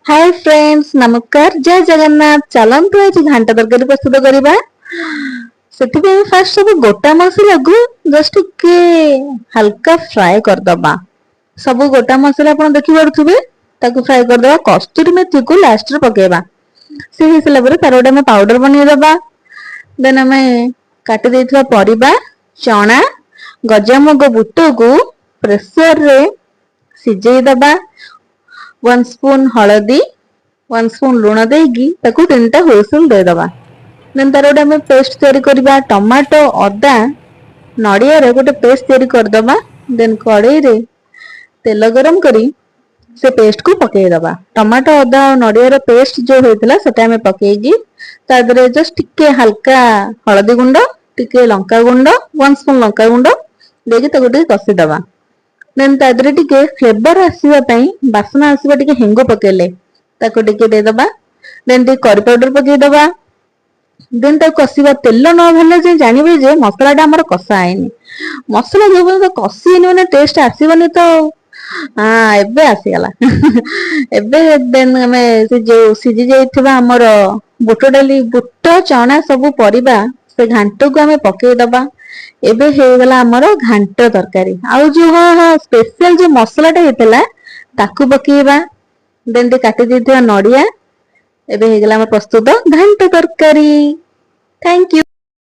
ହାଏ friends, ନମସ୍କାର, ଜୟ ଜଗନ୍ନାଥ। ଚାଲନ୍ତୁ, ଆଜି ଘାଣ୍ଟ ତରକାରୀ ପ୍ରସ୍ତୁତ କରିବା। ସେଥିପାଇଁ ଫାଷ୍ଟ ସବୁ ଗୋଟା ମସଲାକୁ ଜଷ୍ଟ ଟିକେ ହାଲକା ଫ୍ରାଏ କରିଦବା। ସବୁ ଗୋଟା ମସଲା ଆପଣ ଦେଖିପାରୁଥିବେ, ତାକୁ ଫ୍ରାଏ କରିଦବା। କସ୍ତୁରୀ ମେଥିକୁ ଲାଷ୍ଟରେ ପକେଇବା। ସେ ହେଇସାରିଲା ପରେ ତାର ଗୋଟେ ଆମେ ପାଉଡର ବନେଇଦବା। ଦେନ୍ ଆମେ କାଟି ଦେଇଥିବା ପରିବା, ଚଣା, ଗଜାମୁଗ, ବୁଟକୁ ପ୍ରେସରରେ ସିଝେଇ ଦବା। 1 ସ୍ପୁନ ହଳଦୀ, 1 ସ୍ପୁନ ଲୁଣ ଦେଇକି ତାକୁ ତିନିଟା ହୁଇସିଲ ଦେଇଦବା। ଦେନ୍ ତାର ଗୋଟେ ଆମେ ପେଷ୍ଟ ତିଆରି କରିବା। ଟମାଟୋ, ଅଦା, ନଡିଆର ଗୋଟେ ପେଷ୍ଟ ତିଆରି କରିଦବା। ଦେନ୍ କଡେଇରେ ତେଲ ଗରମ କରି ସେ ପେଷ୍ଟ କୁ ପକେଇଦବା। ଟମାଟୋ, ଅଦା ଆଉ ନଡିଆର ପେଷ୍ଟ ଯୋଉ ହେଇଥିଲା, ସେଟା ଆମେ ପକେଇକି ତା ଦେହରେ ଜଷ୍ଟ ଟିକେ ହାଲକା ହଳଦୀ ଗୁଣ୍ଡ, ଟିକେ ଲଙ୍କା ଗୁଣ୍ଡ, 1 ସ୍ପୁନ ଲଙ୍କା ଗୁଣ୍ଡ ଦେଇକି ତାକୁ ଟିକେ କଷିଦବା। ଦେନ୍ ତା ଦେହରେ ଟିକେ ଫ୍ଲେଭର ଆସିବା ପାଇଁ, ବାସ୍ନା ଆସିବା, ଟିକେ ହେଙ୍ଗୁ ପକେଇଲେ ତାକୁ ଟିକେ ଦେଇଦବା। ଦେନ୍ ଟିକେ କରି ପାଉଡର ପକେଇଦବା। ଦେନ୍ ତାକୁ କଷିବା। ତେଲ ନ ବାହାରିଲେ ଯାଏ ଜାଣିବେ ଯେ ମସଲା ଟା ଆମର କଷା ହେଇନି। ମସଲା ଯୋଉ ପର୍ଯ୍ୟନ୍ତ କଷି ହେଇନି, ମାନେ ଟେଷ୍ଟ ଆସିବନି ତ। ହଁ, ଏବେ ଆସିଗଲା। ଏବେ ଦେନ୍ ଆମେ ସେ ଯୋଉ ସିଝି ଯାଇଥିବା ଆମର ବୁଟ ଡାଲି, ବୁଟ, ଚଣା, ସବୁ ପରିବା, ସେ ଘାଣ୍ଟକୁ ଆମେ ପକେଇଦବା। ଏବେ ହେଇଗଲା ଆମର ଘାଣ୍ଟ ତରକାରୀ। ଆଉ ଯୋଉ ହଁ, ସ୍ପେଶାଲ ଯୋଉ ମସଲାଟା ହେଇଥିଲା, ତାକୁ ପକେଇବା। ଦେନ୍ ଟିକେ କାଟି ଦେଇଥିବା ନଡିଆ। ଏବେ ହେଇଗଲା ଆମର ପ୍ରସ୍ତୁତ ଘାଣ୍ଟ ତରକାରୀ। Thank you.